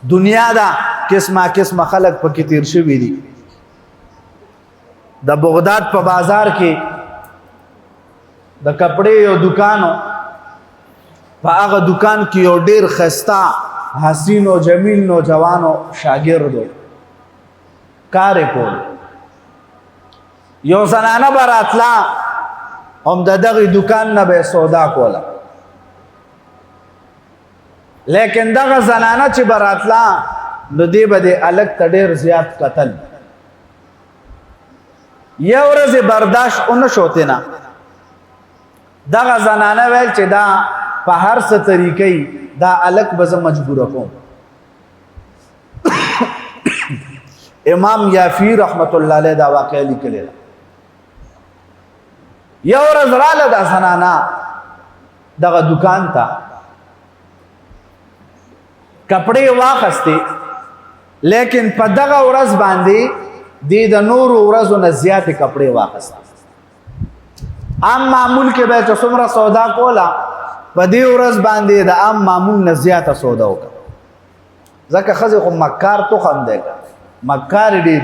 دنیا دا قسمه قسمه خلک پکې تیر شوي دي. د بغداد په بازار کې د کپڑے یو دکانو، په هغه دکان کې یو ډیر خستا حسین او جمیل نوجوانو شاګردو کار کول. یو زنانه براتلا هم د دغه دکان نه به سودا کوله، لیکن دغه زنانه چې براتلا نو دی به د الک ته ډیر زیات قتل. یو ورځ برداشت اون شوته نه، دغه زنانه ویل چې دا په هر څه طریقې دا الک به زه مجبور کوم. امام یافی رحمت الله علیه دا واقعا لیکلی ده. یو ورځ راله دا زنانه دغه دکان ته کپڑے واخستې، لیکن په دغه ورځ باندې دی د نورو ورځو نه زیاتې کپڑے واخستې. عام معمول کې به چې څومره سودا کوله، په دې ورځ باندې د عام معمول نه زیاته سودا وکړه، ځکه ښځې خو مکار تخم دی، مکار ډېر.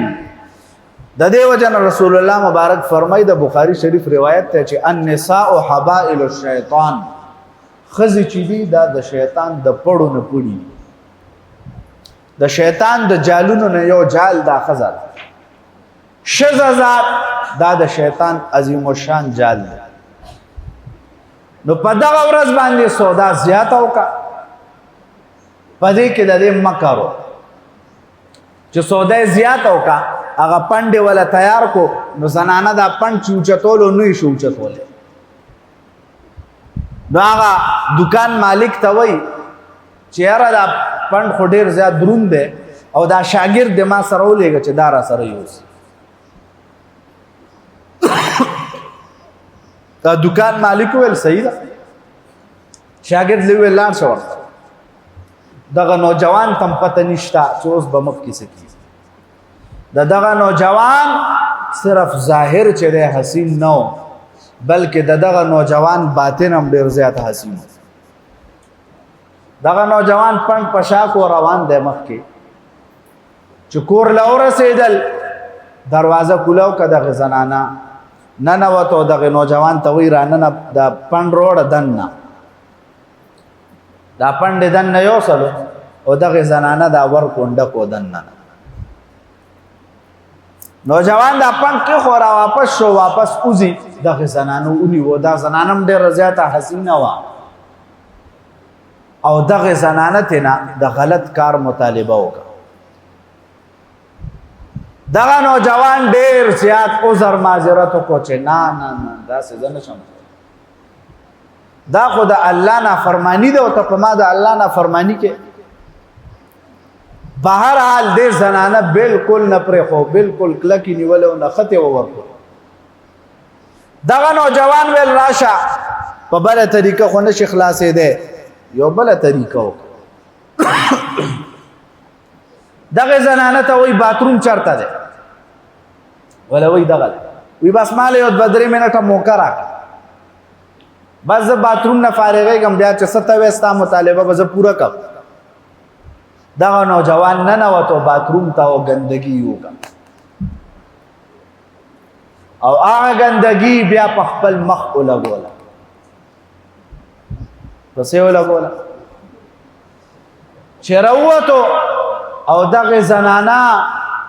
د دې وجه نه رسول الله مبارک فرمای، د بخاری شریف روایت ته چې النساء حبائل الشیطان، ښځې چې دي دا د شیطان د پړو نه پړي، د شیطان د جالونو نه یو جال دا ښځه ده. ښځه ذات دا د شیطان عظیم الشان جال دی. نو په دغه ورځ باندې سودا زیاته وکړه، په دې کې د دې مکرو چې سودا زیاته وکړه، هغه پنډې ولا تیار کو، نو زنانه دا پنډ چې اوچتولو نه شو اوچتولی. نو هغه دکان مالک ته وایي چې یاره دا پنډ خو ډېر زیات دروند دی، او دا شاګرد د ما سره ولېږه چې دا را سره یوسي. دا دکان مالک وویل صحیح ده. شاګرد له ویل لاړ شه ورته. دغه نوجوان تم پته نشته چې اوس به مخکې څه کېږي. د دغه نوجوان صرف ظاهر چې دی حسین نه و، بلکې د دغه نوجوان باطن هم ډېر زیات حسین. دغه نوجوان پنډ په شا کو روان دی مخکې، چې کور له ورسېدل دروازه کولاو که دغه زنانه ننوته، دغه نوجوان ته وایي راننه د پنډ روړه دننه، دا پنډ دننه یو سلو، او دغه زنانه دا ور کونډه کو دننه. نوجوان دا پنډ کې خو را واپس شو، واپس اوزي، دغه زنانه ونیو. دا زنانه هم ډېره زیاته حسینه وه، او دغه زنانه تینا د غلط کار مطالبه وکړه. دغه نوجوان ډیر زیات عذر معذرت وکړو چې نه نه نه، دا څه نه شم، دا خو د الله نه فرمانی ده، او ته په ما د الله نه فرمانی کې. بهر حال دې زنانه بالکل نه پرې خو بالکل کلکی نیول او نه خته ورکو. دغه نوجوان ویل راشه په بله طریقه خو نشي خلاصې ده، یو بله طریقه وکړه. دغه زنانه ته وای باتروم چرته ده؟ ولا وای دغه وی بس مال یو 2-3 منټه موقع راکړه، بس زه باتروم نه فارغېږم، بیا چې څه ته وې ستا مطالبه به زه پوره کړم. دغه نوجوان ننوتو باتروم ته او ګندګي وکړه، او هغه ګندګي بیا په خپل مخ ولګوله، پسې ولګوله چې راووتو، او دغه زنانه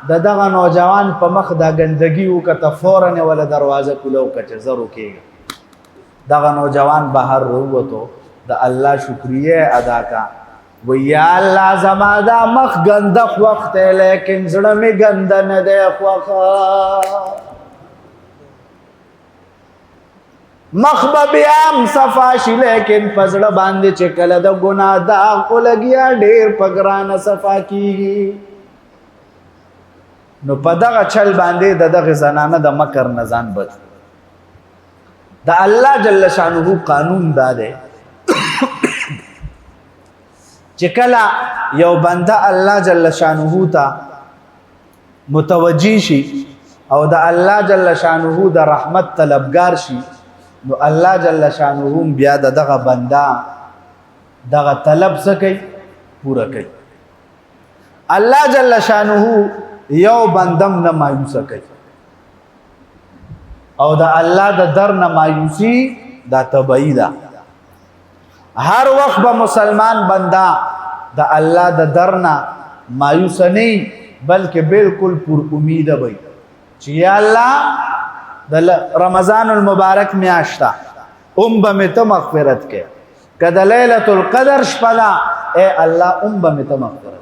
د دغه نوجوان په مخ دا ګندګي وکته، فوراً یې وله دروازه کوله وکړه چې زه روکېږم. دغه نوجوان بهر راووتو، د الله شکریه ادا کا، وی یا الله زما دا مخ ګنده خوښ دی، لیکن زړه مې ګنده نه دی خوښ. مخ به بیا هم صفا شي، لیکن په زړه باندې چې کله د ګناه داغ ولګیا ډېر په ګرانه صفا کیږي. نو په دغه چل باندې د دغه زنانه د مکر نه ځان بچ. د الله جل شانه قانون دا دی چې کله یو بنده الله جل شانه ته متوجی شي او د الله جل شانه د رحمت طلبګار شي، نو الله جل شانه بیا د دغه بنده دغه طلب څه کوي؟ پوره کوي. الله جل شانه یو بندم نه مایوسه کوي، او د الله د در نه مایوسی دا طبيعي ده. هر وخت به مسلمان بندا د الله د در نه مایوس نه، بلکې بالکل پر امید وي چې یا الله، د رمضان المبارک میاشت به مې ته مغفرت کې، کله لیلۃ القدر شپه ده، اے الله، به مې ته مغفرت.